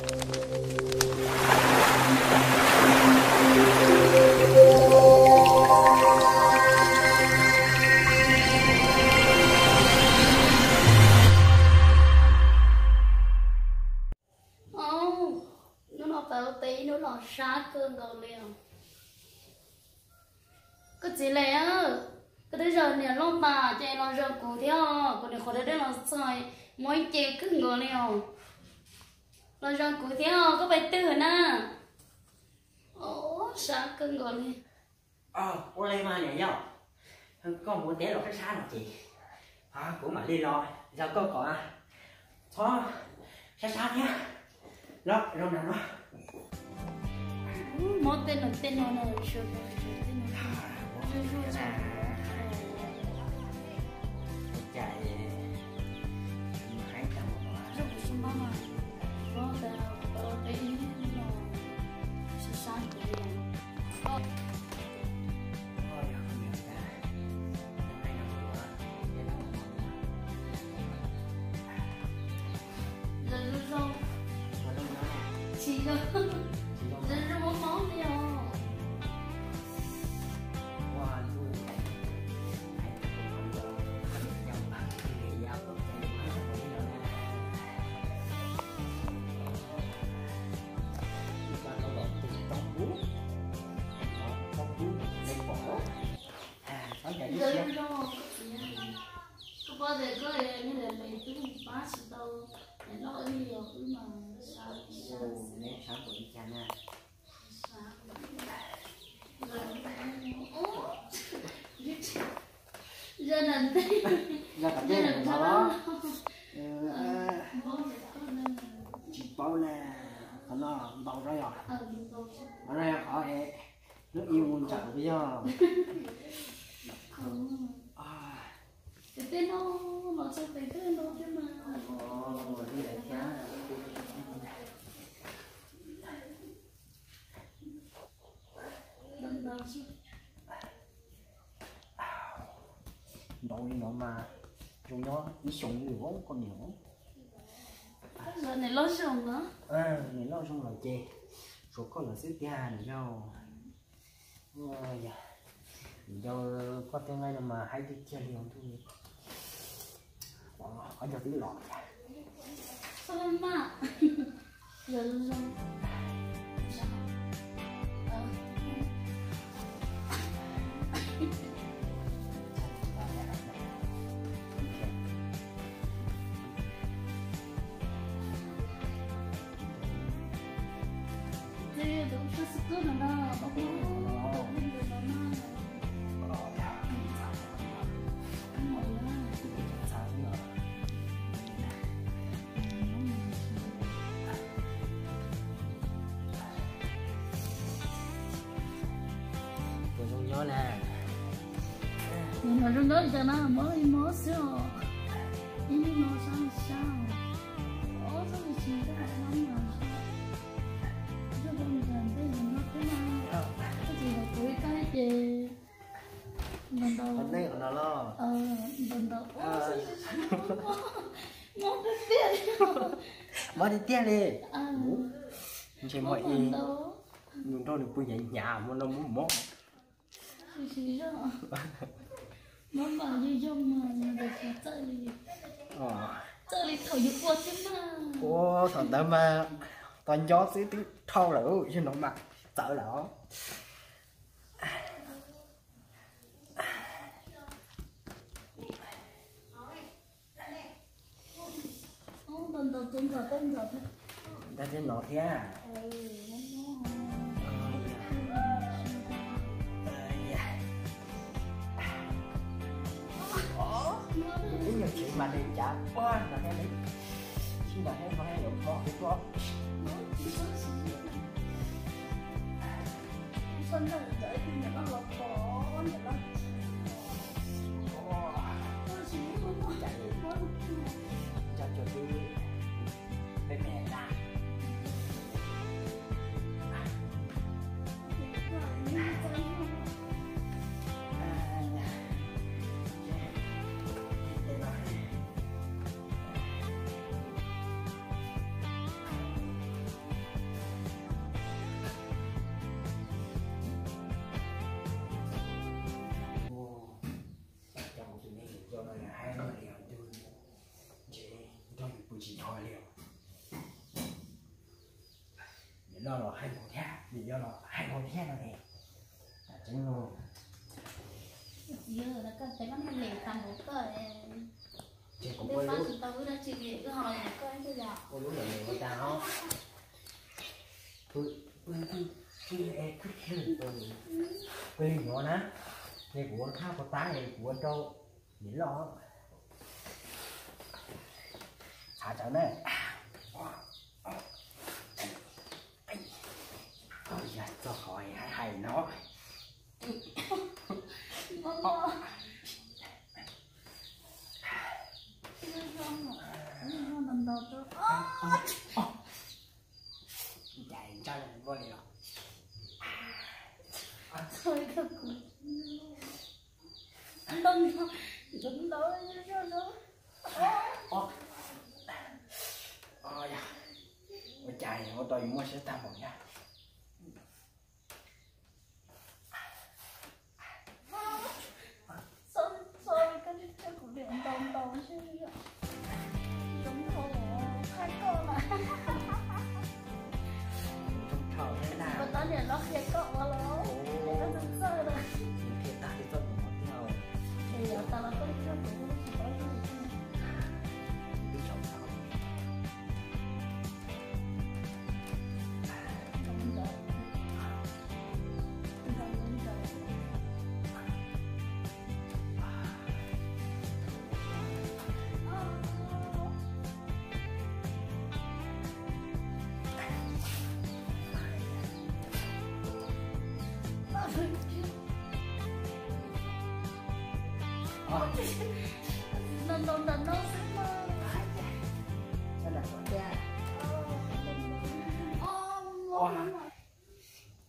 Hnub no peb ua teb ib hnub no sab kawg nkaus li os. Koj txiv Lis, koj twb zaum niam loj tas ces los zaum kuv thiab os. Kuv niam qhuav dawb dawb los txog, muaj ib ce kawg nkaus li os. Los zaum kuv thiab os, koj pais twg na? Sab kawg nkaus li. Ua li mas niam yau, koj mus teb los sab sab no ces kuv mam li los, yog koj kom txhob sab sab thiab. Los zoo na no. Mob tej no tej no no. Zoo zoo, tsis zoo, zoo zoo mob mob li os. Zoo zoo, koj paub tias koj niag niam twb pab tsis tau niam loj wb li os, wb mas sab li sab. Zoo na, zoo na, tsis paub na, qhov no ntaus rau yog, qhov no yog qhov es lub ib mus ntsawm yog. Tej no los txog pem tej no thiab mas. Ntaus li no mas zoo nyob ib xyoos li os koj niam. Niam loj zoo no. Niam loj zoo lawm ces tsuas koj lawm xwb tiag niam yau. Niam yau, koj tej nqaij no mas haib tiag tiag li os ntuj. Ob cov twb los. Puas zoo nyob na? Nws mas zoo nyob li cas na, mob li mob xwb os. Ib hnub no sab li sab os. Ob txoj mus tsis nrog no mas nrog rau nws ntej nws no thiab na. Koj tsis los kuv ib kab ces ntaus ntaus, ntaus ntaus, mob tiag tiag li. Ntshe muaj ib nus nrog nws pw hnyav hnyav muaj no muab mob. Mob mas yog yog mas txawj li, txawj li thaum yus ua thiab mas. Ua thaum ntawd mas tos nco xwb twb dhau lawm, yog no mas txawv lawm os. Ntawd thiab no thiab. Ib nyuag tsev mas li cas ua no thiab li. Sib nrog thiab no thiab yuav mob thiab tuaj. Tsis dhau li. Niam loj los hais npaum thiab, niam yau los hais npaum thiab no ne. Tseeb no. Ces kuv ua lub, ua lub ntawm nws ua tag os. Pw, pw, pw, pw, pw li no na. Ces kuv ua thaj puas tab es kuv ua rau niam loj. Txhav tsawv na. Yog txog qhov hais hais no. Cas ntsaj npaum li los. Ua cas ua tau yus muaj siab tag npaum thiab.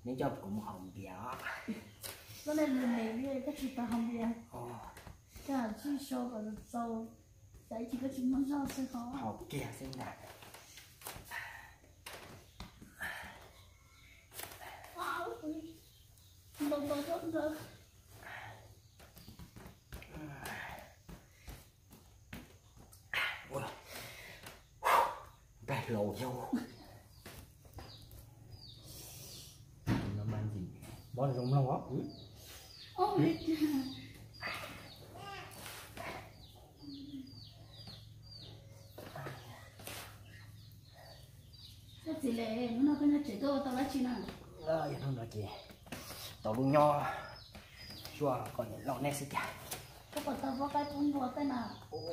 Neb coj kuv mus haus npias os. Koj tsis tau haus npias. Koj tsij so kom txaus, tsam ib chim koj tsis muaj zog xwb ho. Haus kiag xwb ntag. Ntau ntau zog ntawd. Nplaig hlau yau. Mob zoo mloog os. Koj txiv le, hnub no koj nyob tsev koj ua tau dab tsi na? Yog hnub no ces tau lub nyob zuaj kom niam loj nej xwb cas. Koj puas tau pub qaib pub npua tej na?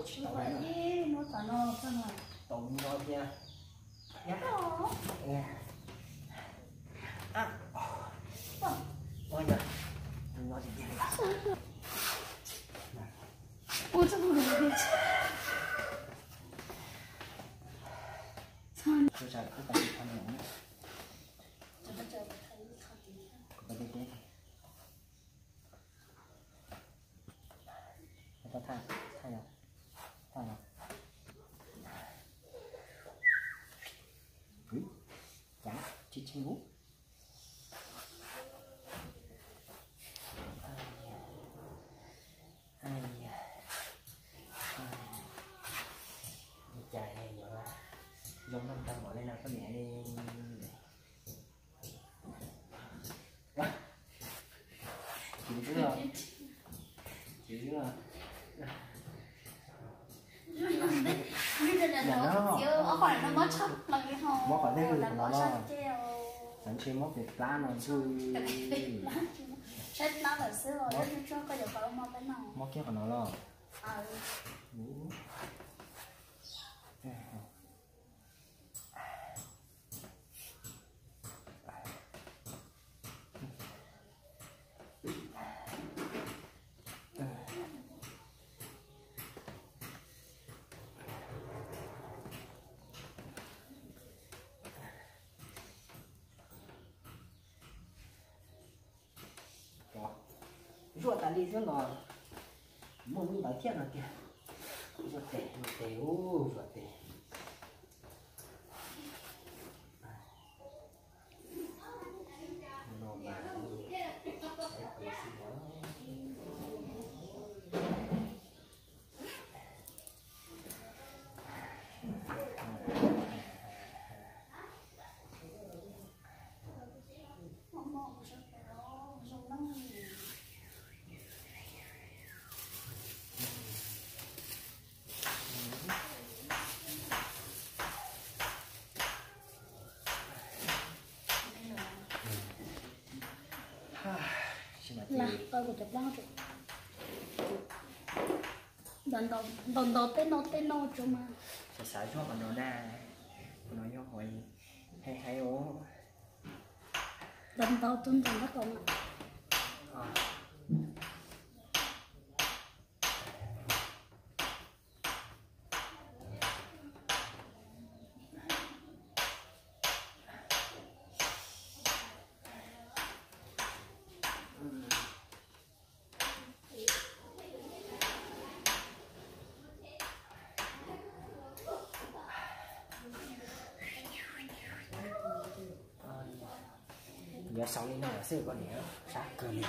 Tsis tau ib hnub tas no koj na. Tau lub nyob thiab. Cas tsis tsis ub. Cas yuav zoo mloog tag npaum li no koj niam. Chim xwb os. Chim xwb os. Mob qhov twg no los? Xav ntshe mob pem plab no xwb. Mob kiag qhov no los? Zuaj tas li xwb los muaj lub ntawd thiab no tiag. Zuaj tes, zuaj tes, ub, zuaj tes. Kuv cov plaub ntaus ntaus tej no tej no tso mas. Xav xav zog qhov no na, qhov no yog qhov heev heev os. Ntaus ntaus tus ntawm no kom mas. Yuav xaus li no xwb koj niam, sab kawg li.